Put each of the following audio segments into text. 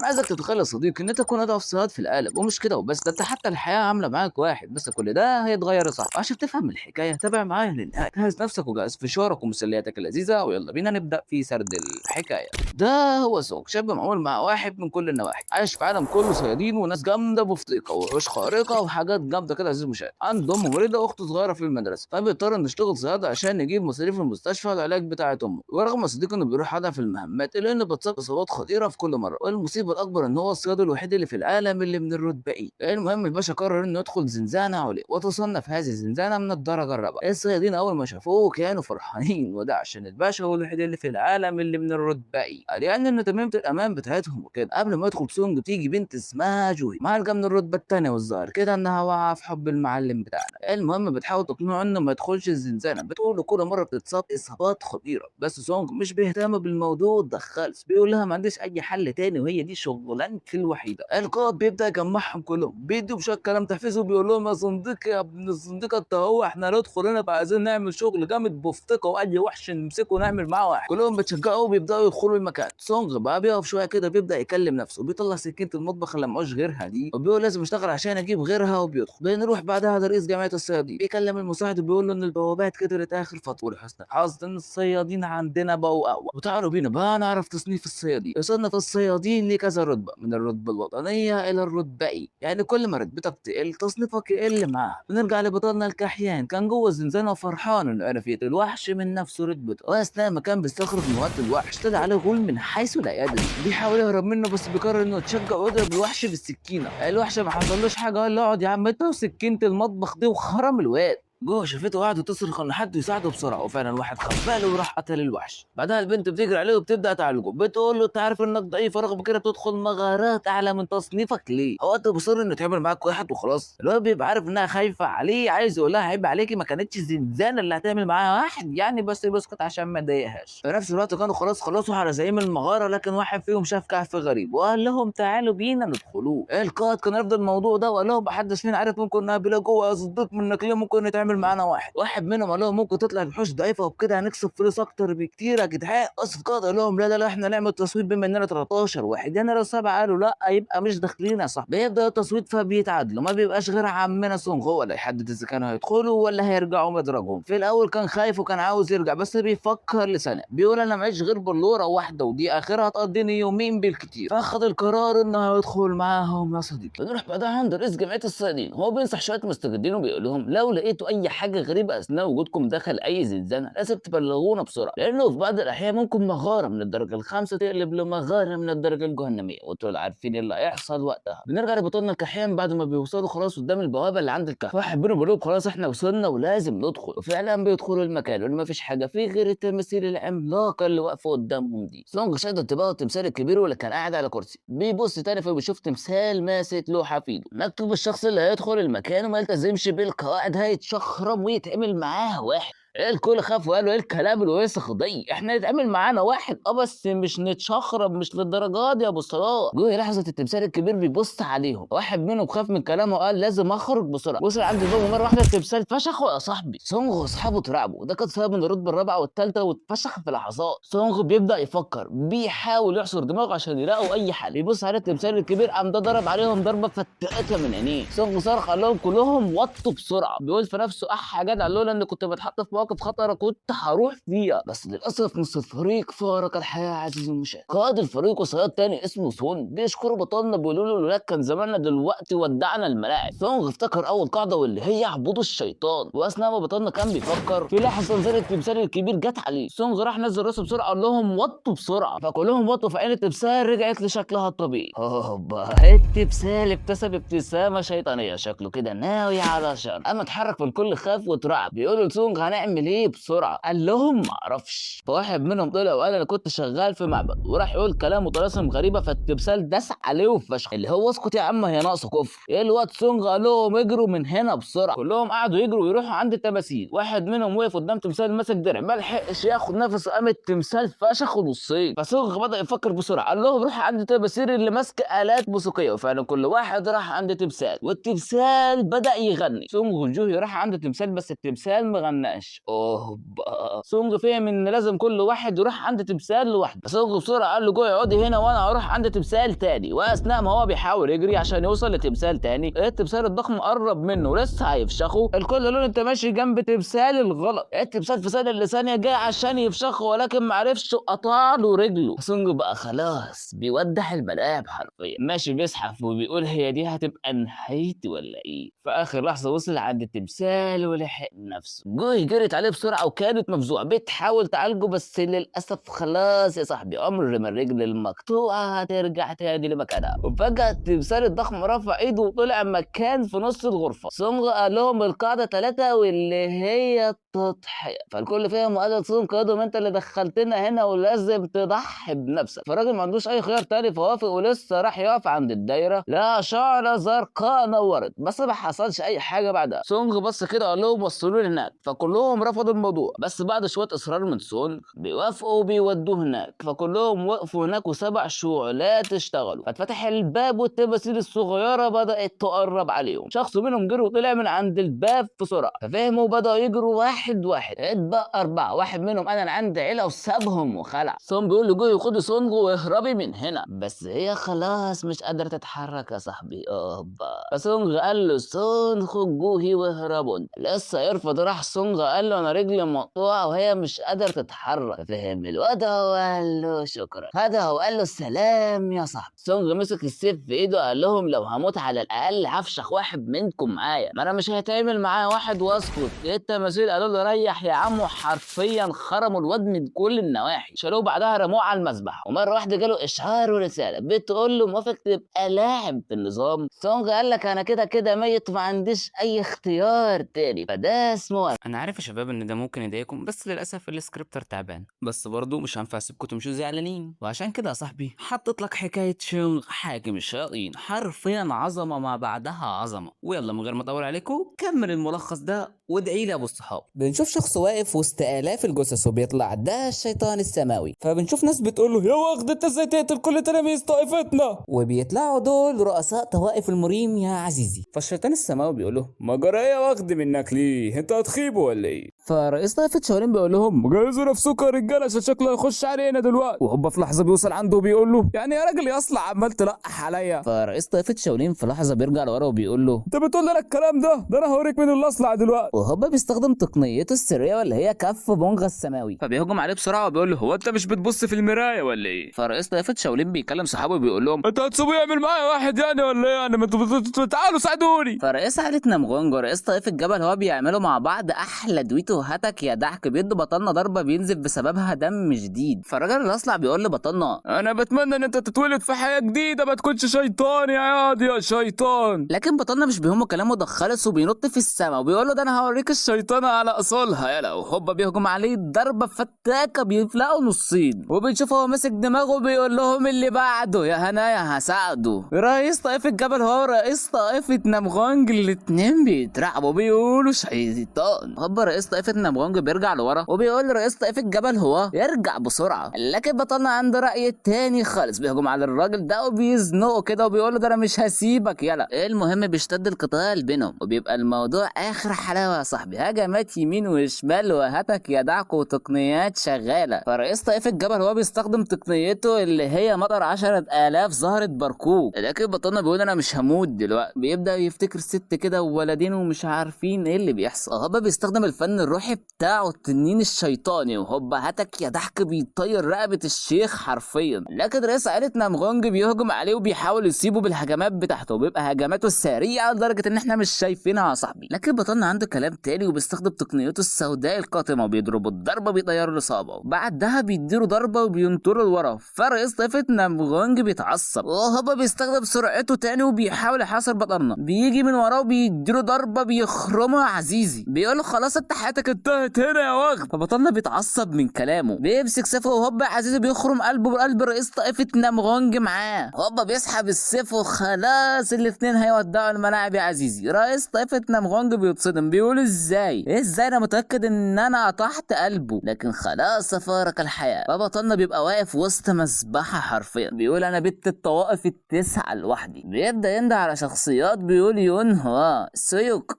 انا عايزك تتخيل يا صديقي ان انت تكون اضعف صياد في العالم، ومش كده وبس، ده انت حتى الحياة عامله معاك واحد بس. كل ده هيتغير يا صاحبي. عشان تفهم الحكاية تابع معايا للنهاية، جهز نفسك وجهز فشارك ومسلياتك اللذيذة، ويلا بينا نبدا في سرد الحكاية. ده هو سونج، شاب معمول مع واحد من كل النواحي، عايش في عالم كله صيادين وناس جامدة بفتيقه وحوش خارقة وحاجات جامدة كده. عزيز المشاهد عنده ام مريضه واخته صغيرة في المدرسة، فبيضطر انه يشتغل صياد عشان يجيب مصاريف المستشفى والعلاج بتاعه امه. ورغم صديقه انه بيروح هدف المهمات الا انه بتصاب اصابات خطيرة في كل مرة، والمصيبة الاكبر ان هو الصياد الوحيد اللي في العالم اللي من الرتبة ايه. المهم الباشا قرر انه يدخل زنزانة عليا، وتصنف هذه الزنزانة من الدرجة الرابعة. الصيادين اول ما شافوه كانوا فرحانين، وده عشان الباشا هو الوحيد اللي في العالم اللي من الرتبة ايه، قال يعني ان تميمه الامان بتاعتهم وكده. قبل ما يدخل سونج بتيجي بنت اسمها جوي معالجة من الرتبة الثانية، والظاهر كده انها واقعه في حب المعلم بتاعنا. المهم بتحاول تقنعه انه ما يدخلش الزنزانة، بتقول له كل مرة بتتصاب اصابات خطيرة، بس سونج مش بيهتم بالموضوع ده خالص، بيقول لها ما عنديش اي حل تاني وهي دي شغلانتي الوحيدة. القائد بيبدا يجمعهم كلهم، بيدوا بشوية كلام تحفيزي وبيقول لهم يا صنديق يا ابن الصنديقه انت هو، احنا ندخل هنا عايزين نعمل شغل جامد بفتقه، واي وحش نمسكه نعمل معاه واحد. كلهم بيتشجعوا وبيبداوا يدخلوا المكان. سونج بقى بيقف شوية كده بيبدا يكلم نفسه، بيطلع سكينة المطبخ اللي معوش غيرها دي، وبيقول لازم اشتغل عشان اجيب غيرها، وبيدخل. بنروح بعدها لرئيس جمعية الصيادين، بيكلم المساعد وبيقول له ان البوابات كترت اخر فترة، ولحسن الحظ ان الصيادين عندنا بقوا اقوى. وتعالوا بينا بقى نعرف تصنيف الصيادين. يصنف الصيادين لكذا رتبه، من الرتبة الوطنية الى الرتبة اي، يعني كل ما رتبتك تقل تصنيفك يقل معاها. بنرجع لبطلنا الكحيان، كان جوه الزنزانة وفرحان انه عرف يقتل الوحش من نفسه رتبته. واثناء ما كان بيستخرج مواد الوحش طلع عليه غول من حيث لا يدري، بيحاول يهرب منه بس بيقرر انه يتشجع ويضرب الوحش بالسكينة. الوحش ما حصلوش حاجة، قال له اقعد يا عم انت وسكينة المطبخ دي، وخرم الواد. جوه شافته وقعدت تصرخ ان حد يساعده بسرعة، وفعلا واحد خباله وراح قتل الوحش. بعدها البنت بتجري عليه وبتبدا تعالجه، بتقول له انت عارف انك ضعيف رغم كده بتدخل مغارات اعلى من تصنيفك ليه؟ هو انت مصر انه تعمل معاك واحد وخلاص؟ الواد بيبقى عارف انها خايفة عليه، عايز يقول لها عيب عليكي ما كانتش زنزانة اللي هتعمل معاها واحد يعني، بس بيسكت عشان ما يضايقهاش. في نفس الوقت كانوا خلاص خلصوا على زعيم المغارة، لكن واحد فيهم شاف كهف غريب وقال لهم تعالوا بينا ندخلوه. القائد كان رافض الموضوع ده وقال لهم محدش فينا عارف ممكن نقابله جوه يا صديق منك ليه، ممكن نتعمل معانا واحد. واحد منهم قال لهم ممكن تطلع الوحوش ضعيفة وبكده هنكسب فلوس اكتر بكتير يا جدعان. بس القائد قال لهم لا لا لا، احنا نعمل تصويت بما اننا 13 واحد، يعني لو 7 قالوا لا يبقى مش داخلين يا صاحبي. بيبدا التصويت فبيتعادلوا، ما بيبقاش غير عمنا سونغ هو اللي يحدد اذا كانوا هيدخلوا ولا هيرجعوا مدرجهم. في الاول كان خايف وكان عاوز يرجع، بس بيفكر لسنه، بيقول انا معيش غير بلوره واحدة ودي اخرها تقضيني يومين بالكتير، فاخد القرار انه هيدخل معاهم يا صديقي. بنروح بعدها عند رئيس جمعية الصيادين، هو بينصح شوية مستجدين وبيقول لهم لو لقيتوا اي حاجة غريبة اثناء وجودكم داخل اي زنزانة لازم تبلغونا بسرعة، لانه في بعض الاحيان ممكن مغارة من الدرجة الخامسة تقلب لمغاره من الدرجة الجهنميه، وانتوا عارفين اللي هيحصل وقتها. بنرجع لبطلنا الكحيان بعد ما بيوصلوا خلاص قدام البوابة اللي عند الكهف، واحد منهم بيقول لهم خلاص احنا وصلنا ولازم ندخل، وفعلا بيدخلوا المكان واللي ما فيش حاجة فيه غير التماثيل العملاقة اللي واقفة قدامهم دي. سونج شد انتباهه التمثال الكبير واللي كان قاعد على كرسي، بيبص تاني فبيشوف تمثال ماسك لوحة في ايده مكتوب الشخص اللي هيدخل المكان وما يلتزمش بالقواعد هيتشخرم ويتعمل معاه واحد. الكل خاف وقالوا ايه الكلام الوسخ دي، احنا نتعامل معانا واحد بس مش نتشخرب، مش للدرجة دي يا ابو صلاح. جوه لحظة التمثال الكبير بيبص عليهم، واحد منهم خاف من كلامه وقال لازم اخرج بسرعة. وصل عند الباب مرة واحدة التمثال فشخه يا صاحبي. سونغ واصحابه اترعبوا، ده كان سبب من الرتبة الرابعة والثالثة واتفشخ في لحظات. سونغ بيبدا يفكر، بيحاول يعصر دماغه عشان يلاقوا اي حل. بيبص على التمثال الكبير قام ده ضرب عليهم ضربه فتقتها من عينيه. سونغ صرخ قال لهم كلهم وطوا بسرعة، بيقول في نفسه اح يا جدع لولا اني كنت بتحط في مواقف خطره كنت هروح فيها. بس للاسف نص الفريق فارق الحياة عزيزي المشاهد. قائد الفريق وصياد تاني اسمه سون بيشكروا بطلنا بيقولوا له لولاك كان زماننا دلوقتي ودعنا الملاعب. سونغ افتكر اول قاعدة واللي هي اعبدوا الشيطان، واثناء ما بطلنا كان بيفكر في لحظة نزل التمثال الكبير جت عليه. سونغ راح نزل راسه بسرعة قال لهم وطوا بسرعة، فكلهم وطوا، فعين التمثال رجعت لشكلها الطبيعي. هوبا التمثال ابتسم ابتسامة شيطانية، شكله كده ناوي على شر. اما اتحرك فالكل خاف واترعب، بيقولوا لسونغ هنعمل ايه بسرعة؟ قال لهم ما اعرفش. فواحد منهم طلع وقال انا كنت شغال في معبد، وراح يقول كلام وطلاسم غريبة، فالتمثال داس عليه وفشخ، اللي هو اسكت يا عم هي ناقصه كفر. ايه الواد سونغ قال لهم اجروا من هنا بسرعة. كلهم قعدوا يجروا ويروحوا عند التماثيل. واحد منهم وقف قدام تمثال ماسك درع، ما لحقش ياخد نفسه قام التمثال فشخه نصين. فسونغ بدا يفكر بسرعة، قال لهم روحوا عند التماثيل اللي ماسكه الات موسيقية، وفعلا كل واحد راح عند تمثال والتمثال بدا يغني. سونغ وجوهي راح عند التمثال بس التمثال ما غناش. اوبا. سونج فهم ان لازم كل واحد يروح عند تمثال لوحده. سونج بسرعة قال له جوي اقعدي هنا وانا هروح عند تمثال تاني. واثناء ما هو بيحاول يجري عشان يوصل لتمثال تاني، التمثال الضخم قرب منه ولسه هيفشخه. الكل قالوا له انت ماشي جنب تمثال الغلط. التمثال في ثانية لثانيه جاي عشان يفشخه، ولكن ما عرفش، قطع له رجله. سونج بقى خلاص بيودع الملاعب حرفيا، ماشي بيزحف وبيقول هي دي هتبقى نهايتي ولا ايه. في اخر لحظة وصل عند التمثال ولحق نفسه. جوي جرت عليه بسرعة وكانت مفزوعه بتحاول تعالجه، بس للاسف خلاص يا صاحبي عمر ما الرجل المقطوعة هترجع تاني لمكانها. وفجاة التمثال الضخم رفع ايده وطلع مكان في نص الغرفة. سونج قال لهم القاعدة 3 واللي هي التضحية. فالكل فهم وقال لسونج قادم انت اللي دخلتنا هنا ولازم تضحي بنفسك. فالراجل ما عندوش اي خيار تاني فوافق، ولسه راح يقف عند الدايرة لا شعره زرقاء نورت، بس ما حصلش اي حاجة بعدها. سونج بص كده قال لهم وصلوني هناك، فكلهم رفضوا الموضوع، بس بعد شوية اصرار من سونج بيوافقوا وبيودوه هناك. فكلهم وقفوا هناك وسبع شعلات اشتغلوا. فاتفتح الباب والتماثيل الصغيرة بدات تقرب عليهم. شخص منهم جري وطلع من عند الباب بسرعة، ففهموا وبداوا يجروا واحد واحد، اتبقى 4، واحد منهم انا عند عيله وسابهم وخلع. سونج بيقول لجوي خدي سونج واهربي من هنا، بس هي خلاص مش قادرة تتحرك يا صاحبي. اوبا. فسونج قال له سون خد جوهي واهربوا. لسه يرفض، راح سونج قال له انا رجلي مقطوعة وهي مش قادرة تتحرك. فهم الوضع وقال له شكرا. هذا هو قال له سلام يا صاحبي. سونج مسك السيف في ايده قال لهم لو هموت على الاقل هفشخ واحد منكم معايا، ما انا مش هيتعمل معايا واحد واسكت. التماثيل قالوا له ريح يا عم، حرفيا خرموا الواد من كل النواحي، شالوه بعدها رموه على المذبح. ومرة واحدة جاله اشعار ورسالة بتقول له موافق تبقى لاعب في النظام. سونج قال لك انا كده كده ميت ما عنديش اي اختيار تاني، فده اسمه. انا عارف يا شباب ان ده ممكن يضايقكم، بس للاسف ال scripter تعبان، بس برضه مش هينفع اسيبكم تمشوا زعلانين. وعشان كده يا صاحبي حطيت لك حكاية شونغ حاكم الشياطين، حرفيا عظمه ما بعدها عظمه. ويلا من غير ما اطول عليكم كمل الملخص ده وادعي لي يا ابو الصحاب. بنشوف شخص واقف وسط الاف الجثث وبيطلع ده الشيطان السماوي، فبنشوف ناس بتقول له يا واخد انت ازاي تقتل كل تلاميذ طائفتنا، وبيطلعوا دول رؤساء طوائف المريم يا عزيزي. فالشيطان السماوي بيقول له ما جرى يا واخد منك ليه، انت هتخيبه ولا ايه؟ فرئيس طائفة شاولين بيقول لهم جهزوا نفسكم يا رجاله عشان شكله هيخش علينا دلوقتي. وهوبا في لحظة بيوصل عنده وبيقول له يعني يا راجل يا اصلع عمال تلقح عليا. فرئيس طائفة شاولين في لحظة بيرجع لورا وبيقول له انت بتقول لنا الكلام ده، ده انا هوريك مين اللي اصلع دلوقتي. وهوبا بيستخدم تقنيته السرية واللي هي كف بونغا السماوي، فبيهجم عليه بسرعة وبيقول له هو انت مش بتبص في المراية ولا ايه؟ فرئيس طائفة شاولين بيكلم صحابه وبيقول لهم انت هتسيبوه يعمل معايا واحد يعني ولا ايه؟ يعني ما انتوا تعالوا ساعدوني. فرئيس عائلة نمغونج ورئيس طائفة الجبل هو بيعملوا مع بعض احلى دويتو، هتك يا دحك، بيدوا بطلنا ضربه بينزف بسببها دم شديد. فالراجل الاصلع بيقول لبطلنا انا بتمنى ان انت تتولد في حياة جديدة ما تكونش شيطان يا ياض يا شيطان. لكن بطلنا مش بيهمه كلامه ده خالص، وبينط في السما وبيقول له ده انا هوريك الشيطانه على اصولها يلا. وهوبا بيهجم عليه ضربه فتاكة بيفلقه نصين، وبنشوف هو ماسك دماغه بيقول لهم اللي بعده يا هنايا هساعده. رئيس طائفة الجبل هو رئيس طائفة نمغونج الاتنين بيترعبوا بيقولوا شيطان. هوبا رئيس طائفة نمغونج بيرجع لورا وبيقول لرئيس طائفة الجبل هو يرجع بسرعة، لكن بطلنا عنده راي تاني خالص، بيهجم على الراجل ده وبيزنقه كده وبيقول له ده انا مش هسيبك يلا. المهم بيشتد القتال بينهم وبيبقى الموضوع اخر حلاوة يا صاحبي، هجمات يمين وشمال وهتك يا دعك وتقنيات شغالة. فرئيس طائفة الجبل هو بيستخدم تقنيته اللي هي مطر 10,000 زهره بركوك، لكن بطلنا بيقول انا مش هموت دلوقتي. بيبدا يفتكر ست كده وولدين ومش عارفين ايه اللي بيحصل. هوبا بيستخدم الفن الروحي بتاعه التنين الشيطاني، وهوبا هتك يا ضحك بيطير رقبة الشيخ حرفيا. لكن رئيس عائلة نمغونج بيهجم عليه وبيحاول يصيبه بالهجمات بتاعته، وبيبقى هجماته سريعة لدرجة ان احنا مش شايفينها يا صاحبي. لكن بطلنا عنده كلام تاني وبيستخدم تقنيته السوداء القاتمه وبيضربه الضربة بيطير له صابعه، بعدها بيديله ضربه وبينطره لورا. فرئيس طائفة نمغونج بيتعصب وهوبا بيستخدم سرعته تاني وبيحاول يحاصر بطلنا، بيجي من وراه وبيديله ضربه بيخرمه يا عزيزي، بيقول له خلاص انت حياتك انتهت هنا يا واخد. فبطلنا بيتعصب من كلامه، بيمسك سيفه وهوبا يا عزيزي بيخرم قلبه بقلب رئيس طائفة نمغونج معاه. هوبا بيسحب السيف وخلاص الاثنين هيودعوا الملاعب يا عزيزي. رئيس طائفة نمغونج بيتصدم بيقول ازاي ازاي انا متاكد ان انا قطعت قلبه، لكن خلاص فارق الحياة. فبطلنا بيبقى واقف وسط مذبحه حرفيا، بيقول انا بت الطوائف التسعة لوحدي. بيبدا ينده على شخصيات بيقول يونهوا سيوك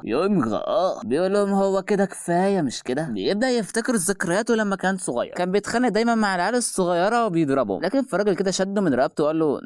يونغ بيقول لهم هو كده كده كفاية مش كده؟ بيبدا يفتكر ذكرياته لما كان صغير، كان بيتخانق دايما مع العيال الصغيرة وبيضربهم، لكن في راجل كده شده من رقبته وقال له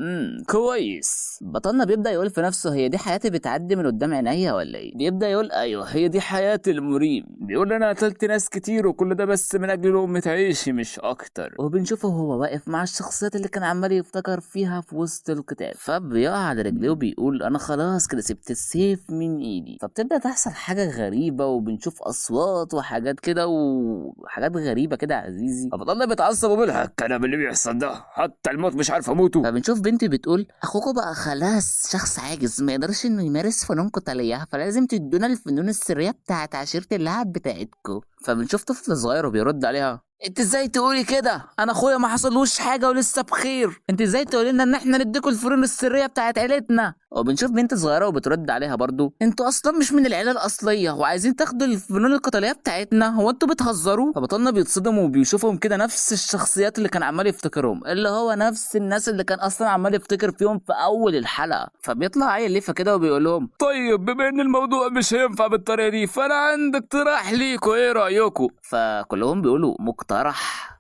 كويس. بطلنا بيبدا يقول في نفسه هي دي حياتي بتعدي من قدام عينيا ولا ايه؟ بيبدا يقول ايوه هي دي حياة المريب. بيقول انا قتلت ناس كتير وكل ده بس من اجل لقمة عيشي مش اكتر. وبنشوفه هو واقف مع الشخصيات اللي كان عمال يفتكر فيها في وسط القتال، فبيقع على رجليه وبيقول انا خلاص كده سبت السيف من ايدي. فبتبدا تحصل حاجة غريبة وبنشوف اصوات وحاجات كده وحاجات غريبة كده يا عزيزي. فبطلنا بيتعصب وبيقول الكلام اللي بيحصل ده حتى الموت مش عارف اموته. فبنشوف بنتي بتقول اخوكوا بقى خلاص شخص عاجز ما يقدرش انه يمارس فنون قتالية، فلازم تدونا الفنون السرية بتاعت عشيره اللعب بتاعتكم. فبنشوف طفل صغير وبيرد عليها انت ازاي تقولي كده؟ انا اخويا ما حصلوش حاجة ولسه بخير، انت ازاي تقولي لنا ان احنا نديكوا الفنون السرية بتاعت عيلتنا؟ وبنشوف بنت صغيرة وبترد عليها برضو انتوا اصلا مش من العيلة الاصلية وعايزين تاخدوا الفنون القتالية بتاعتنا، هو انتوا بتهزروا؟ فبطلنا بيتصدم وبيشوفهم كده نفس الشخصيات اللي كان عمال يفتكرهم، اللي هو نفس الناس اللي كان اصلا عمال يفتكر فيهم في اول الحلقة. فبيطلع عيل ليفه كده وبيقول لهم طيب بما ان الموضوع مش هينفع بالطريقة دي فانا عندي اقتراح ليكوا، ايه رايكم؟ فكلهم بيقولوا مقترح.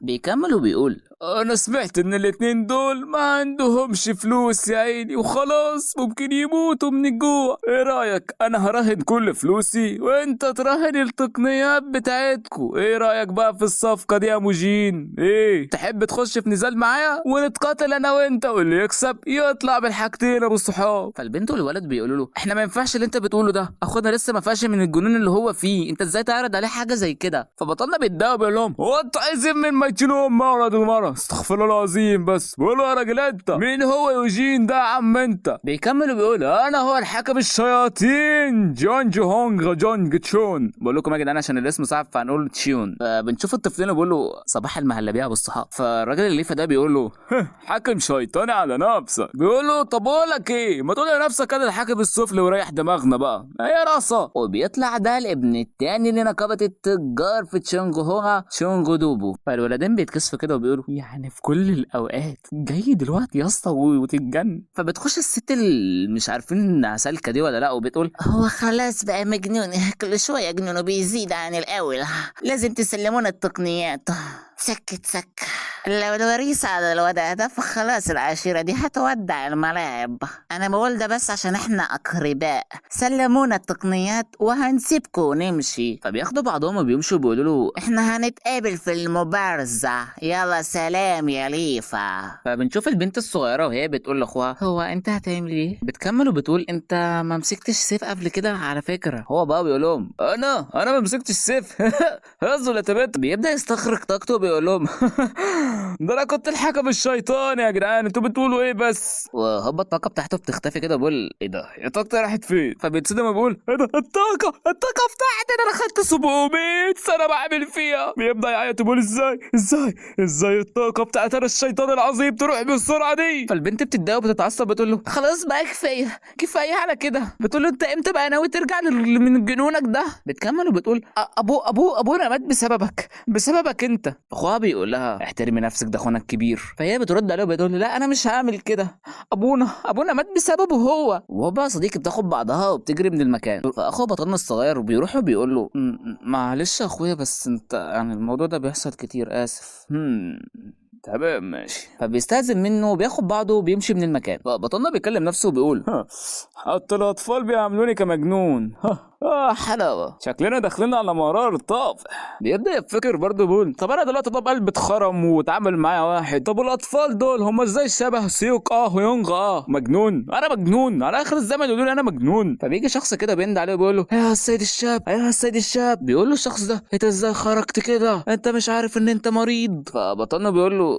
بيكمل وبيقول انا سمعت ان الاتنين دول ما عندهمش فلوس يا عيني وخلاص ممكن يموتوا من الجوع، ايه رايك انا هراهن كل فلوسي وانت تراهن التقنيات بتاعتكو، ايه رايك بقى في الصفقة دي يا موجين؟ ايه تحب تخش في نزال معايا ونتقاتل انا وانت واللي يكسب يطلع بالحاجتين ابو الصحاب؟ فالبنت والولد بيقولوا له احنا ما ينفعش اللي انت بتقوله ده، اخونا لسه ما فاش من الجنون اللي هو فيه، انت ازاي تعرض عليه حاجة زي كده؟ فبطلنا بيتضايق وبيقول لهم هو انتوا عايزين من ما يشيلوهم مرة ومرة، استغفر الله العظيم، بس بيقولوا يا راجل انت مين هو يوجين ده يا عم انت؟ بيكمل وبيقول انا هو الحكم الشياطين جون جوهونغ جونج تشون. بقول لكم يا جدعان عشان الاسم صعب فهنقول تشيون. فبنشوف الطفلين وبيقول له صباح المهلبيه يا ابو الصحاب. فالراجل الليفه ده بيقول له حاكم شيطاني على نفسك. بيقول له طب اقول لك ايه، ما تقول لنفسك انا الحاكم السفلي وريح دماغنا بقى، هي راسه. وبيطلع ده الابن التاني لنقابه التجار في تشونغهوغا تشونغ دوبو. فالولدين بيتكسفوا كده وبيقولوا يعني في كل الاوقات جاي دلوقتي يا اسطى وتتجن. فبتخش الست اللي مش عارفين سالكة دي ولا لا وبتقول هو خلاص بقى مجنون، كل شوية جنونه بيزيد عن الاول، لازم تسلمونا التقنيات. سكت سك، لو الوريث على الوضع ده فخلاص العشيرة دي هتودع الملاعب. أنا بقول ده بس عشان إحنا أقرباء، سلمونا التقنيات وهنسيبكوا ونمشي. فبياخدوا بعضهم وبيمشوا وبيقولوا له إحنا هنتقابل في المبارزة، يلا سلام يا ليفا. فبنشوف البنت الصغيرة وهي بتقول لأخوها هو أنت هتعمل إيه؟ بتكمل وبتقول أنت ما مسكتش سيف قبل كده على فكرة. هو بقى بيقول لهم أنا ما مسكتش سيف هزوا يا تبت. بيبدأ يستخرج طاقته وبيقول لهم ده انا كنت الحكم الشيطان يا جدعان، انتوا بتقولوا ايه بس؟ وهوبا الطاقة بتاعته بتختفي كده وبيقول ايه ده يا طاقتي راحت فين؟ فبيتصدم وبيقول ايه ده الطاقة بتاعتي انا خدت 700 سنة بعمل فيها. بيبدا يعيط وبيقول ازاي ازاي ازاي الطاقة بتاعت انا الشيطان العظيم تروح بالسرعة دي؟ فالبنت بتتضايق وبتتعصب بتقول له خلاص بقى كفاية كفاية على كده. بتقول له انت امتى بقى ناوي ترجع من جنونك ده؟ بتكمل وبتقول ابو ابو ابونا مات بسببك انت. اخوها بيقول لها احترمي نفسك ده اخونا الكبير. فهي بترد عليه وبتقول له لا انا مش هعمل كده، ابونا مات بسببه هو. وهو بقى صديقي بتاخد بعضها وبتجري من المكان. فاخو بطلنا الصغير بيروح وبيقول له معلش يا اخويا بس انت يعني الموضوع ده بيحصل كتير، اسف. تمام ماشي. فبيستأذن منه وبياخد بعضه وبيمشي من المكان. فبطلنا بيكلم نفسه وبيقول حتى الاطفال بيعاملوني كمجنون، حلاوة شكلنا داخلين على مرار طافح. بيبدا يفكر برضه بيقول طب انا دلوقتي طب قلبي اتخرم واتعامل معايا واحد، طب والاطفال دول هم ازاي شبه سيوك ويونغ مجنون، انا مجنون على اخر الزمن يقولوا لي انا مجنون. فبيجي شخص كده بيند عليه وبيقول له يا السيد الشاب يا السيد الشاب. بيقول له الشخص ده انت ازاي خرجت كده، انت مش عارف ان انت مريض؟ فبطلنا بيقول له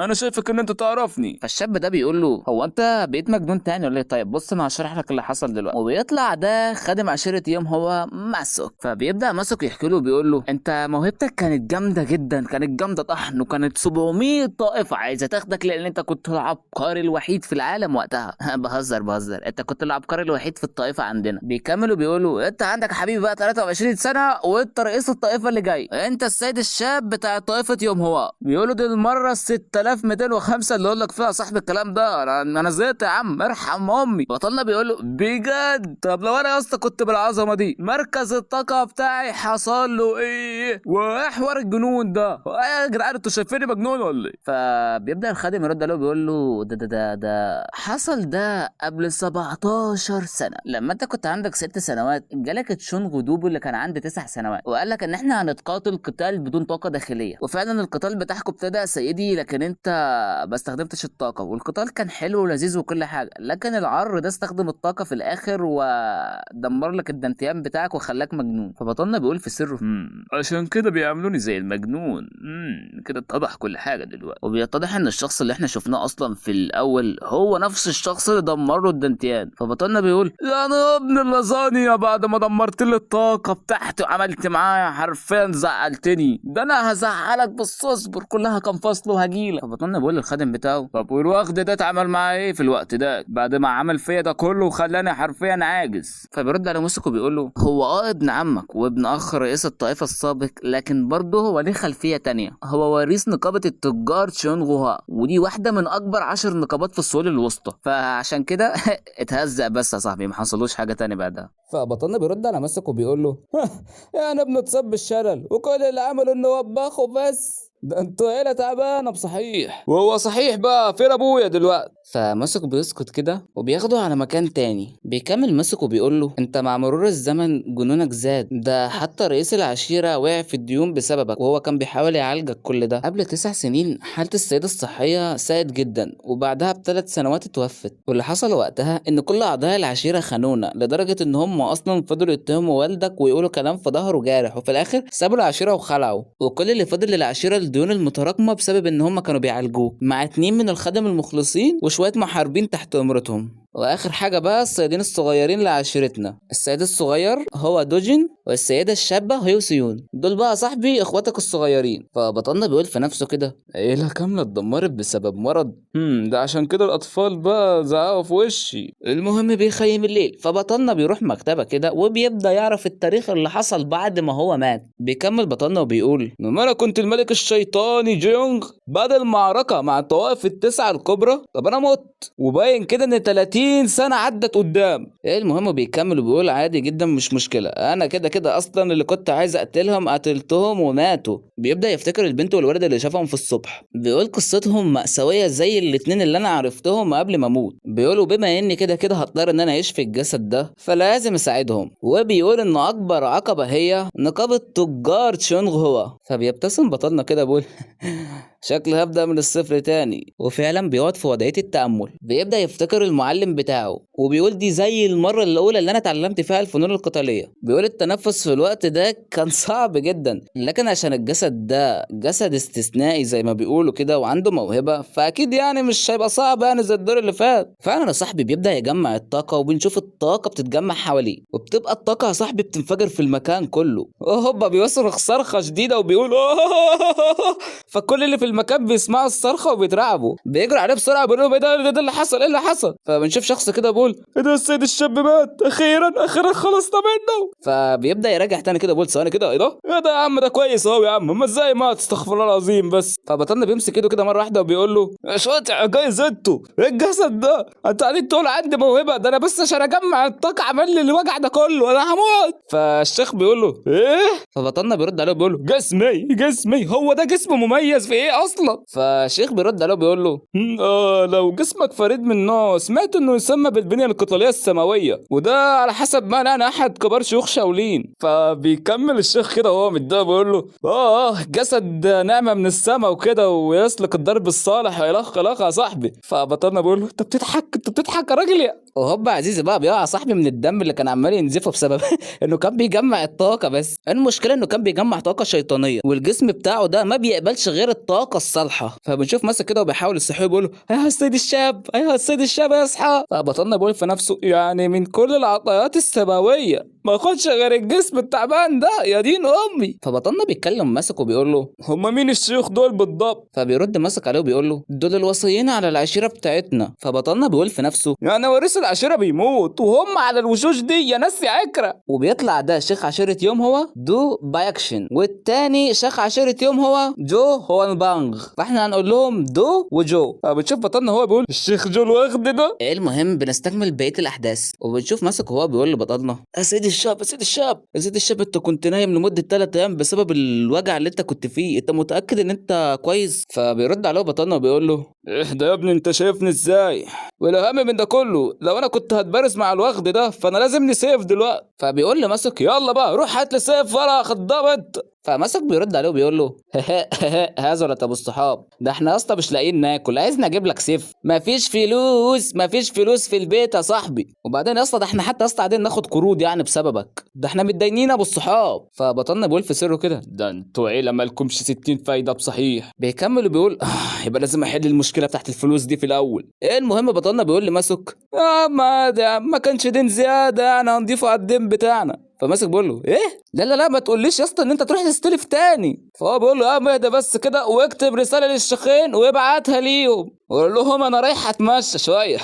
انا شايفك ان انت تعرفني. فالشاب ده بيقول له هو انت بقيت مجنون تاني ولا ايه؟ طيب بص انا هشرح لك اللي حصل دلوقتي. وبيطلع ده خادم عشيره يوم هو ماسوك. فبيبدا ماسوك يحكي له بيقول له انت موهبتك كانت جامدة جدا، كانت جامدة طحن، وكانت 700 طائفة عايزه تاخدك لان انت كنت العبقري الوحيد في العالم وقتها. بهزر انت كنت العبقري الوحيد في الطائفة عندنا. بيكملوا بيقولوا انت عندك حبيبي بقى 23 سنة وانت رئيس الطائفة اللي جاي، انت السيد الشاب بتاع طائفة يوم هو. بيقولوا دي المرة 6205 اللي اقول لك فيها صاحب الكلام ده، انا زهقت يا عم ارحم امي. بطلنا بيقول له بجد؟ طب لو انا يا اسطى كنت بالعظمة دي دي؟ مركز الطاقة بتاعي حصل له ايه؟ وايه حوار الجنون ده؟ ايه يا جدعان انتوا شايفيني مجنون ولا ايه؟ فبيبدا الخادم يرد عليه وبيقول له ده ده ده ده حصل ده قبل 17 سنة، لما انت كنت عندك 6 سنوات جالك تشونغ دوبو اللي كان عنده 9 سنوات وقال لك ان احنا هنتقاتل قتال بدون طاقة داخلية، وفعلا القتال بتاعكم ابتدى يا سيدي، لكن انت ما استخدمتش الطاقة، والقتال كان حلو ولذيذ وكل حاجة، لكن العر ده استخدم الطاقة في الاخر ودمر لك الدانتيان بتاعك وخلاك مجنون. فبطلنا بيقول في سره عشان كده بيعاملوني زي المجنون، كده اتضح كل حاجة دلوقتي. وبيتضح ان الشخص اللي احنا شفناه اصلا في الاول هو نفس الشخص اللي دمر له الدانتيان. فبطلنا بيقول يا انا ابن اللازانيا، بعد ما دمرت لي الطاقة بتاعتي وعملت معايا حرفيا زعلتني، ده انا هزعلك بس اصبر كلها كام فصل وهجيلك. فبطلنا بيقول للخادم بتاعه طب والوخد ده اتعمل معاه ايه في الوقت ده بعد ما عمل فيا ده كله وخلاني حرفيا عاجز؟ فبيرد على موسيكو بيقول له هو ابن عمك وابن اخ رئيس الطائفة السابق، لكن برضه هو ليه خلفية تانية، هو وريث نقابة التجار تشونغوها، ودي واحدة من اكبر 10 نقابات في السهول الوسطى، فعشان كده اتهزق بس يا صاحبي، ما حصلوش حاجة تانية بعدها. فبطلنا بيرد على ماسكو بيقول له يعني ابنه اتصاب بالشلل وكل اللي عمله انه وبخه بس، ده انتوا عيله تعبانة بصحيح، وهو صحيح بقى فين ابويا دلوقتي؟ فماسكو بيسكت كده وبياخده على مكان تاني. بيكمل ماسكو بيقول له انت مع مرور الزمن جنونك زاد، ده حتى رئيس العشيرة وقع في الديون بسببك وهو كان بيحاول يعالجك كل ده. قبل 9 سنين حاله السيدة الصحية ساءت جدا، وبعدها ب3 سنوات اتوفت، واللي حصل وقتها ان كل اعضاء العشيرة خانونا لدرجة ان هم اصلا فضلوا يتهموا والدك ويقولوا كلام في ظهره جارح، وفي الاخر سابوا العشيرة وخلعوا، وكل اللي فضل للعشيره الديون المتراكمة بسبب ان هم كانوا بيعالجوه مع 2 من الخدم المخلصين وشوية محاربين تحت امرتهم. واخر حاجة بقى الصيادين الصغيرين لعشيرتنا، الصياد الصغير هو دوجين والسيدة الشابة هيوسيون، دول بقى صاحبي اخواتك الصغيرين. فبطلنا بيقول في نفسه كده عيله كاملة اتدمرت بسبب مرض، ده عشان كده الاطفال بقى زعقوا في وشي. المهم بيخيم الليل، فبطلنا بيروح مكتبه كده وبيبدا يعرف التاريخ اللي حصل بعد ما هو مات. بيكمل بطلنا وبيقول لما انا كنت الملك الشيطاني جيونغ بعد المعركة مع الطوائف ال9 الكبرى، طب انا مت وباين كده ان 30 سنة عدت قدام. المهم بيكمل وبيقول عادي جدا مش مشكلة، انا كده كده اصلا اللي كنت عايز اقتلهم قتلتهم وماتوا. بيبدا يفتكر البنت والولد اللي شافهم في الصبح، بيقول قصتهم مأساوية زي الاتنين اللي انا عرفتهم قبل ما اموت. بيقولوا بما اني كده كده هضطر ان انا اعيش في الجسد ده فلازم اساعدهم، وبيقول ان اكبر عقبه هي نقابة تجار تشونغ هو. فبيبتسم بطلنا كده بيقول شكلي هبدأ من الصفر تاني، وفعلا بيقعد في وضعية التأمل. بيبدأ يفتكر المعلم بتاعه وبيقول دي زي المرة الأولى اللي أنا اتعلمت فيها الفنون القتالية. بيقول التنفس في الوقت ده كان صعب جدا، لكن عشان الجسد ده جسد استثنائي زي ما بيقولوا كده وعنده موهبة، فأكيد يعني مش هيبقى صعب يعني زي الدور اللي فات. فعلا يا صاحبي بيبدأ يجمع الطاقة، وبنشوف الطاقة بتتجمع حواليه، وبتبقى الطاقة يا صاحبي بتنفجر في المكان كله. هوبا بيصرخ صرخة شديدة وبيقول فكل اللي في المكان بيسمعوا الصرخة وبيترعبوا، بيجروا عليه بسرعة بيقولوا ايه ده، ده اللي حصل، ايه اللي حصل؟ فبنشوف شخص كده بيقول ايه ده، السيد الشاب مات اخيرا، اخيرا خلصنا منه. فبيبدا يراجع تاني كده بيقول ثواني كده، ايه ده، ايه ده يا عم، ده كويس اهو يا عم، اما ازاي مات، استغفر الله العظيم بس. فبطلنا بيمسك ايده كده مرة واحدة وبيقول له شوية عجايز انتوا، ايه الجسد ده، انتوا قاعدين تقول عندي موهبة، ده انا بس عشان اجمع الطاقة عمل لي الوجع ده كله، انا هموت. فالشيخ بيقول له ايه؟ فبطلنا بيرد عليه بيقول له جسمي، جسمي هو ده جسم مميز في ايه اصلا؟ فالشيخ بيرد عليه بيقول له لو جسمك فريد من نوعه، سمعت انه يسمى بالبنيه القتالية السماوية، وده على حسب ما انا احد كبار شيوخ شاولين. فبيكمل الشيخ كده وهو متضايق بيقول له جسد نعمه من السماء وكده، ويسلك الضرب الصالح ويلخ لخ يا صاحبي. فبطلنا بيقول له انت بتضحك، انت بتضحك يا راجل. وهوبا عزيزي بقى بيقع صاحبي من الدم اللي كان عمال ينزفه بسبب انه كان بيجمع الطاقة، بس المشكلة انه كان بيجمع طاقة شيطانية، والجسم بتاعه ده ما بيقبلش غير الطاقة الصالحة. فبنشوف ماسك كده وبيحاول يصحيه بيقول له ايها السيد الشاب، ايها السيد الشاب اصحى. فبطلنا بيقول في نفسه يعني من كل العطايات السماوية ما اخدش غير الجسم التعبان ده، يا دين امي. فبطلنا بيتكلم ماسك وبيقول له هم مين الشيوخ دول بالضبط؟ فبيرد ماسك عليه وبيقول له دول الوصيين على العشيرة بتاعتنا. فبطلنا بيقول في نفسه يعني وريث العشيرة بيموت وهم على الوشوش دي يا ناس يا عكره. وبيطلع ده شيخ عشيره يوم هو دو بايكشن، والتاني شيخ عشيره يوم هو جو هوانبانغ، فاحنا هنقول لهم دو وجو. بتشوف بطلنا هو بيقول الشيخ جو الوغد ده. المهم بنستكمل بقية الاحداث، وبنشوف ماسك وهو بيقول لبطلنا يا سيدي الشاب يا سيدي الشاب يا سيدي الشاب، انت كنت نايم لمدة 3 ايام بسبب الوجع اللي انت كنت فيه، انت متاكد ان انت كويس؟ فبيرد عليه بطلنا وبيقول له اهدى يا ابني، انت شايفني ازاي؟ والاهم من ده كله لو انا كنت هتبارز مع الوغد ده فانا لازم لي سيف دلوقتي. فبيقول لماسك يلا بقى روح هات لي سيف ولا خضبت. فماسك بيرد عليه وبيقول له هزلت ابو الصحاب، ده احنا اصلا مش لاقيين ناكل، عايزني اجيب لك سيف؟ مفيش فلوس، مفيش فلوس في البيت يا صاحبي، وبعدين اصلا ده احنا حتى اصلا قاعدين ناخد قروض يعني بسببك، ده احنا متداينين ابو الصحاب. فبطلنا بيقول في سره كده ده انتوا عيله مالكمش 60 فايده بصحيح. بيكمل وبيقول يبقى لازم احل المشكلة بتاعت الفلوس دي في الاول. المهم بطلنا بيقول لماسك ما ده ما كانش دين زيادة يعني هنضيفه على الدين بتاعنا. فماسك بيقول له ايه؟ لا لا لا ما تقوليش يا اسطى ان انت تروح تستلف تاني. فهو بيقول له اهدى بس كده واكتب رسالة للشيخين وابعتها ليهم وقول لهم انا رايح اتمشى شوية.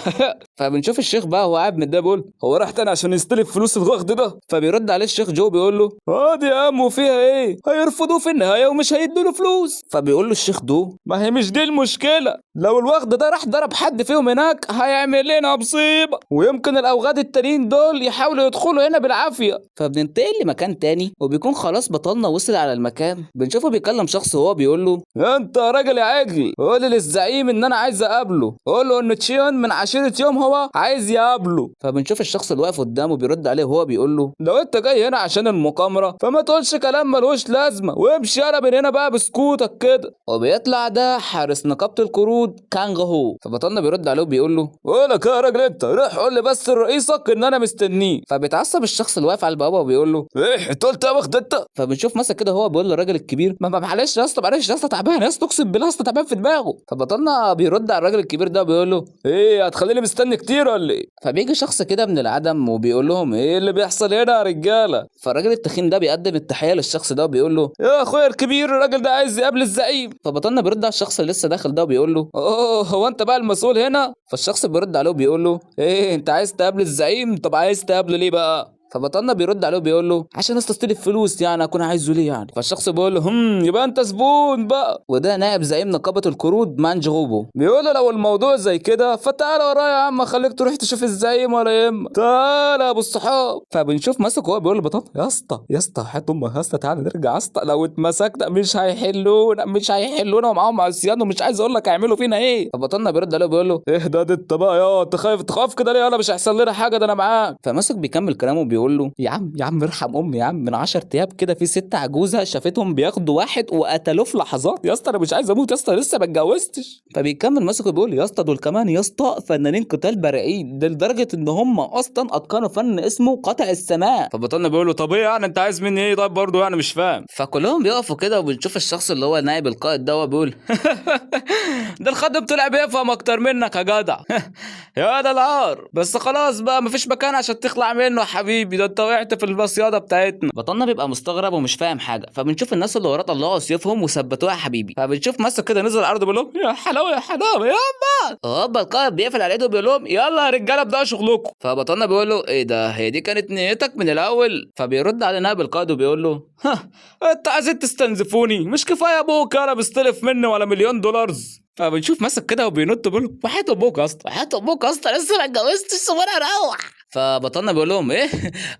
فبنشوف الشيخ بقى هو قاعد متضايق بيقول هو راح تاني عشان يستلف فلوس الوغد ده. فبيرد عليه الشيخ جو بيقول له ادي يا عم وفيها ايه؟ هيرفضوه في النهاية ومش هيدوا له فلوس. فبيقول له الشيخ دو ما هي مش دي المشكلة، لو الوغد ده راح ضرب حد فيهم هناك هيعمل لنا مصيبة، ويمكن الاوغاد التانيين دول يحاولوا يدخلوا هنا بالعافية. فبننتقل لمكان تاني، وبيكون خلاص بطلنا وصل على المكان. بنشوفه بيكلم شخص وهو بيقول له انت يا راجل يا عجل، قول للزعيم ان انا عايز اقابله، قول له ان تشيون من عشيره يوم هو عايز يقابله. فبنشوف الشخص اللي واقف قدامه بيرد عليه وهو بيقول له لو انت جاي هنا عشان المقامره فما تقولش كلام ملوش لازمه، وامشي يلا من هنا بقى بسكوتك كده. وبيطلع ده حارس نقابة القرود كانغ هو. فبطلنا بيرد عليه وبيقول له قولك يا راجل انت روح قول لي بس لرئيسك ان انا مستنيه. فبيتعصب الشخص اللي واقف على البوابة وبيقول له ايه انت قلت يا واخد انت؟ فبنشوف مثلا كده هو بيقول للراجل الكبير ما معلش يا اسطى معلش يا اسطى تعبان يا اسطى اقسم بالله يا اسطى تعبان في دماغه. فبطلنا بيرد على الراجل الكبير ده وبيقول له ايه هتخليني مستني كتير ولا ايه؟ فبيجي شخص كده من العدم وبيقول لهم ايه اللي بيحصل هنا يا رجاله؟ فالراجل التخين ده بيقدم التحية للشخص ده وبيقول له يا اخويا الكبير الراجل ده عايز يقابل الزعيم. فبطلنا بيرد على الشخص اللي لسه داخل ده وبيقول له اوه هو انت بقى المسؤول هنا؟ فالشخص بيرد عليه وبيقول له ايه انت عايز تقابل الزعيم؟ طب عايز تقابله ليه بقى؟ فبطلنا بيرد عليه وبيقول له عشان استلف فلوس يعني اكون عايزه ليه يعني؟ فالشخص بيقول له يبقى انت زبون بقى. وده نائب زعيم نقابة القرود مانج غوبو. بيقول له لو الموضوع زي كده فتعالى ورايا يا عم اخليك تروح تشوف الزعيم ولا يهمك، تعالى يا ابو الصحاب. فبنشوف ماسك وهو بيقول لبطلنا يا اسطى يا اسطى حياة امك يا اسطى تعالى نرجع يا اسطى، لو اتمسكنا مش هيحلونا مش هيحلونا ومعاهم عصيان ومش عايز اقول لك هيعملوا فينا ايه. فبطلنا بيرد عليه وبيقول له اهدى ده انت بقى يا انت خايف تخاف كده ليه؟ انا مش هيحصل لنا حاجة ده انا معاك. فماسك بيكمل كلامه وبيقول له يا عم يا عم ارحم امي يا عم، من 10 ايام كده في ست عجوزه شافتهم بياخدوا واحد وقتلوه في لحظات يا اسطى، انا مش عايز اموت يا اسطى لسه ما اتجوزتش. فبيكمل ماسك وبيقول يا اسطى دول كمان يا اسطى فنانين قتال بارعين، ده لدرجة ان هم اصلا اتقنوا فن اسمه قطع السماء. فبطلنا بيقول له طب ايه يعني انت عايز مني ايه طيب برضه يعني مش فاهم. فكلهم بيقفوا كده وبنشوف الشخص اللي هو نائب القائد ده وبيقول ده الخادم طلع بيفهم اكتر منك يا جدع. يا ده العار، بس خلاص بقى مفيش مكان عشان تخلع منه يا حبيبي، ده انت وقعت في المصياده بتاعتنا. بطلنا بيبقى مستغرب ومش فاهم حاجة. فبنشوف الناس اللي وراه طلعوا سيوفهم وثبتوها يا حبيبي. فبنشوف ماسك كده نزل الارض بيقول لهم يا حلاوة يا حلاوة يابا. هوبا القائد بيقفل على ايده وبيقول لهم يلا يا رجاله ابداوا شغلكم. فبطلنا بيقول له ايه ده هي دي كانت نيتك من الاول؟ فبيرد على نائب القائد وبيقول له ها انت عايزين تستنزفوني؟ مش كفاية ابوك انا بستلف مني ولا مليون دولارز. فبنشوف ماسك كده وبينط بيقول له وحياة ابوك يا اسطى وحياة ابوك يا اسطى لسه ما اتجوزتش وانا اروح. فبطلنا بيقول لهم ايه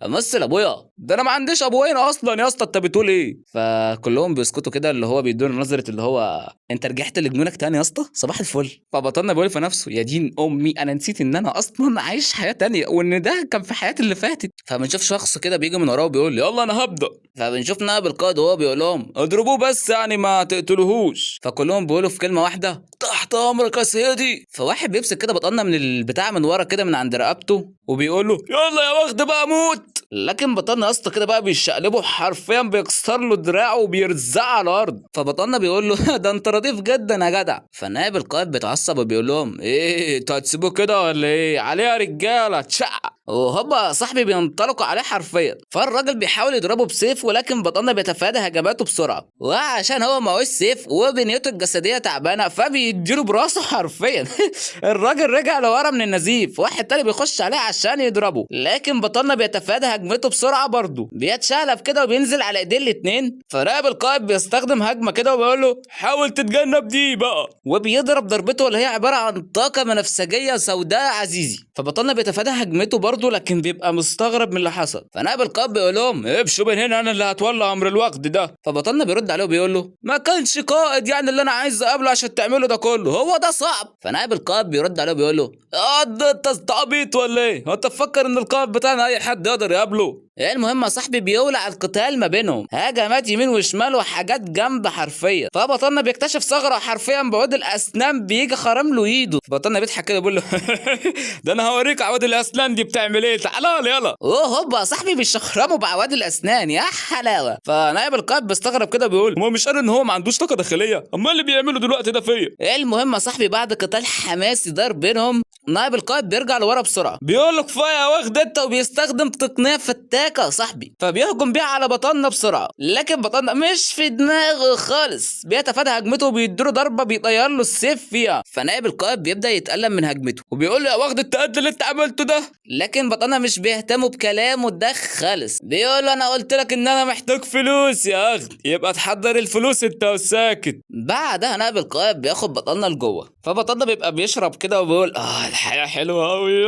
امثل ابويا ده انا ما عنديش ابوين اصلا يا اسطى انت بتقول ايه؟ فكلهم بيسكتوا كده اللي هو بيدونا نظره اللي هو انت رجعت لجنونك تاني يا اسطى صباح الفل. فبطلنا بيقول في نفسه يا دين امي انا نسيت ان انا اصلا عايش حياة تانية وان ده كان في حياتي اللي فاتت. فبنشوف شخص كده بيجي من وراه وبيقول يلا انا هبدا. فبنشوف نائب القائد وهو بيقول لهم اضربوه بس يعني ما تقتلوهوش. فكلهم بيقولوا في كلمة واحدة تحت امرك يا سيدي. فواحد بيمسك كده بطلنا من البتاع من ورا كده من عند رقبته وبيقول له يلا يا واخد بقى موت. لكن بطلنا يا اسطى كده بقى بيشقلبه حرفيا بيكسر له دراعه وبيرزعه على الارض. فبطلنا بيقول له ده انت لطيف جدا يا جدع. فنائب القائد بيتعصب وبيقول لهم ايه انتوا هتسيبوه كده ولا ايه؟ عليه يا رجاله تشق. وهوبا صاحبي بينطلقوا عليه حرفيا. فالراجل بيحاول يضربه بسيف، ولكن بطلنا بيتفادى هجماته بسرعة، وعشان هو معهوش سيف وبنيته الجسدية تعبانة فبيديله براسه حرفيا. الراجل رجع لورا من النزيف. واحد تاني بيخش عليه عشان يضربه، لكن بطلنا بيتفادى هجمته بسرعة برضه، بيتشقلب كده وبينزل على ايدين الاثنين. فنائب القائد بيستخدم هجمة كده وبيقول له حاول تتجنب دي بقى، وبيضرب ضربته اللي هي عبارة عن طاقة بنفسجيه سوداء عزيزي. فبطلنا بيتفادى هجمته برضه، لكن بيبقى مستغرب من اللي حصل. فنائب القائد بيقول لهم امشوا من هنا، انا اللي هتولى امر الوقت ده. فبطلنا بيرد عليه وبيقول له ما كانش قائد يعني اللي انا عايز اقابله عشان تعمله ده كله، هو ده صعب. فنائب القائد بيرد عليه وبيقول له ده انت عبيط ولا ايه؟ هو انت تفكر ان القائد بتاعنا اي حد يقدر يقابله؟ المهم يا صاحبي بيولع القتال ما بينهم، هجمات يمين وشمال وحاجات جامدة حرفيا. فبطلنا بيكتشف ثغره حرفيا بعود الاسنان، بيجي خرم له ايده. فبطلنا بيضحك كده بيقول له ده انا هوريك عواد الاسنان دي بتعمل ايه، تعالى لي يلا. هوبا يا صاحبي بيشخرموا بعواد الاسنان، يا حلاوة. فنائب القائد بيستغرب كده بيقول هو مش قال ان هو ما عندوش طاقة داخلية؟ امال اللي بيعمله دلوقتي ده فيا؟ المهم يا صاحبي بعد قتال حماسي دار بينهم، نائب القائد بيرجع لورا بسرعة بيقول له كفاية واخد انت، وبيستخدم تقنية فتاكة يا صاحبي، فبيهجم بيها على بطلنا بسرعة، لكن بطلنا مش في دماغه خالص، بيتفادى هجمته وبيديله ضربه بيطير له السيف فيها. فنائب القائد بيبدا يتألم من هجمته وبيقول له يا واخد التقدم اللي انت عملته ده، لكن بطلنا مش بيهتم بكلامه ده خالص، بيقول له انا قلت لك ان انا محتاج فلوس يا اخي، يبقى تحضر الفلوس انت وساكت. بعدها نائب القائد بياخد بطلنا لجوه، فبطلنا بيبقى بيشرب كده وبيقول الحياة حلوة قوي،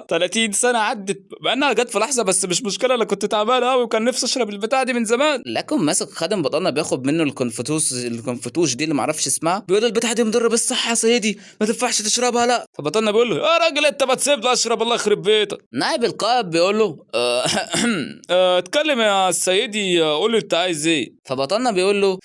30 سنة عدت مع انها جت في لحظة، بس مش مشكلة، انا كنت تعبان قوي وكان نفسي اشرب البتاعه دي من زمان. لكن ماسك خادم بطلنا بياخد منه الكونفتوش دي اللي معرفش اسمها، بيقول له البتاعه دي مضرة بالصحة يا سيدي، ما تنفعش تشربها لا. فبطلنا بيقول له يا راجل انت ما تسيبني اشرب الله يخرب بيتك. نائب القائد بيقول له اتكلم يا سيدي، قول لي انت عايز ايه. فبطلنا بيقول له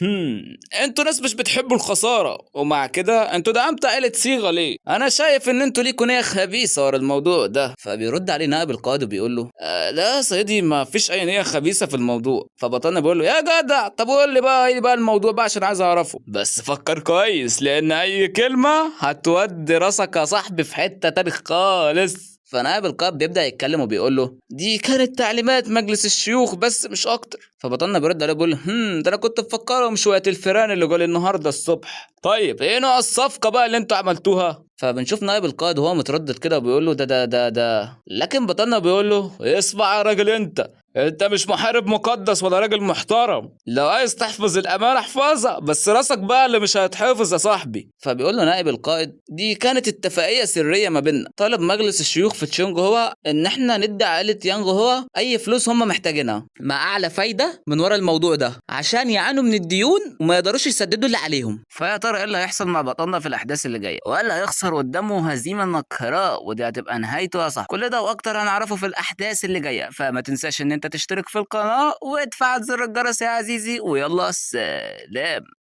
انتوا ناس مش بتحبوا الخسارة، ومع كده انتوا دعمتوا عائلة صيغة ليه؟ انا شايف ان انتوا ليكوا نيه خبيثة ورا الموضوع ده. فبيرد عليه نائب القائد وبيقول له لا يا سيدي ما فيش اي نيه خبيثة في الموضوع. فبطلنا بيقول له يا جدع طب قول لي بقى ايه بقى الموضوع بقى عشان عايز اعرفه، بس فكر كويس لان اي كلمة هتودي راسك يا صاحبي في حتة تاني خالص. فنائب القائد بيبدا يتكلم وبيقول له دي كانت تعليمات مجلس الشيوخ بس مش اكتر. فبطلنا بيرد عليه بيقول ده انا كنت مفكرهم شوية الفيران اللي جول النهارده الصبح. طيب ايه نوع الصفقة بقى اللي انتوا عملتوها؟ فبنشوف نائب القائد وهو متردد كده وبيقول له ده ده ده ده، لكن بطلنا بيقول له اسمع يا راجل، انت مش محارب مقدس ولا راجل محترم، لو عايز تحفظ الامانة احفظها، بس راسك بقى اللي مش هيتحفظ يا صاحبي. فبيقول له نائب القائد دي كانت اتفاقية سرية ما بيننا، طلب مجلس الشيوخ في تشونج هو ان احنا ندي عائلة يانج هو اي فلوس هم محتاجينها مع اعلى فايده من ورا الموضوع ده عشان يعانوا من الديون وما يقدروش يسددوا اللي عليهم. فيا ترى ايه اللي هيحصل مع بطلنا في الاحداث اللي جاية؟ ولا هيخسر قدامه هزيمة نكراء ودي هتبقى نهايته يا صاحبي؟ كل ده واكتر هنعرفه في الاحداث اللي جاية، فما تنساش ان انت تشترك في القناة وتفعل زر الجرس يا عزيزي، ويلا سلام.